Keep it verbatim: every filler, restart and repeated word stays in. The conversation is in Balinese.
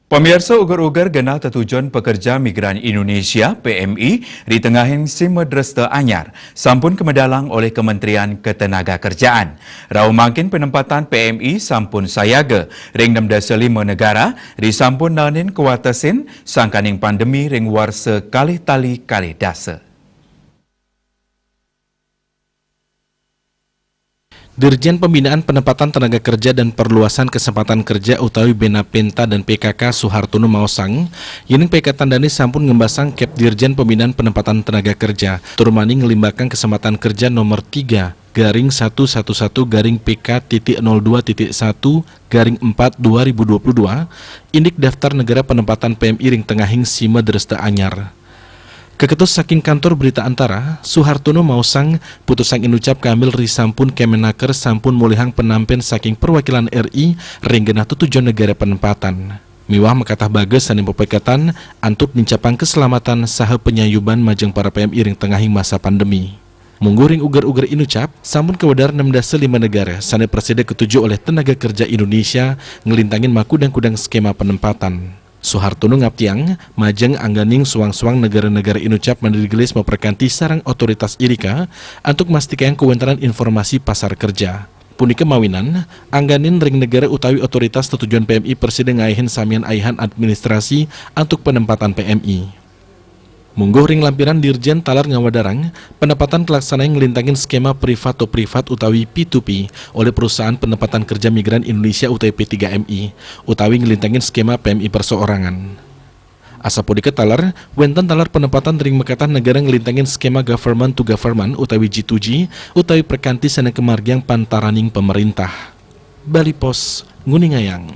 Pamiarsa, uger-uger genah tetujon pekerja migran Indonesia, P M I, ri tengahing sima dresta anyar sampun kamedalang olih Kementerian Ketenagakerjaan. Rauh mangkin penempatan P M I sampun sayaga ring enam dasa lima negara, ri sampun naenin kawatesin sangkaning pandemi ring warsa kalih tali kalih dasa. Dirjen Pembinaan Penempatan Tenaga Kerja dan Perluasan Kesempatan Kerja utawi Benapenta dan P K K Suhartono maosang, yening pikatan dane sampun ngembasang Kep Dirjen Pembinaan Penempatan Tenaga Kerja, tur mani nglimbakang kesempatan kerja nomor tiga garing satu satu satu garing P K titik nol dua titik satu garing empat dua ribu dua puluh dua, indik daftar negara penempatan P M I ring tengahing sima dresta anyar. Kaketus saking kantor berita Antara, Suhartono maosang, putusang inucap kaambil ri sampun Kemenaker sampun molihang penampen saking perwakilan R I ring genah tetujon negara penempatan. Miwah makatah bagas sane mapikatan antuk nincapang keselamatan saha panyayuban majeng para P M I ring tengahing masa pandemi. Mungguh ring uger-uger inucap, sampun kawedar enam dasa lima negara sane prasida katuju olih tenaga kerja Indonesia nglintangin makudang-kudang skema penempatan. Suhartono ngaptiang, majeng angganing suang-suang negara-negara inucap mani digelis maprakanti sareng otoritas irika antuk mastikayang kawéntenan informasi pasar kerja. Punika mawinan, angganin ring negara utawi otoritas tetujon P M I prasida ngaihin samian aihan administrasi antuk penempatan P M I. Mungguh ring lampiran Dirjen taler ngawedarang, penempatan kalaksanayang nglintangin skema privat to privat utawi P to P olih perusahaan penempatan kerja migran Indonesia utawi P tiga M I, utawi nglintangin skema P M I perseorangan. Asapunika taler, wénten taler penempatan ring makatah negara nglintangin skema government to government utawi G to G, utawi prakanti sane kamargiang pantaraning pamarintah. Bali Post nguningayang.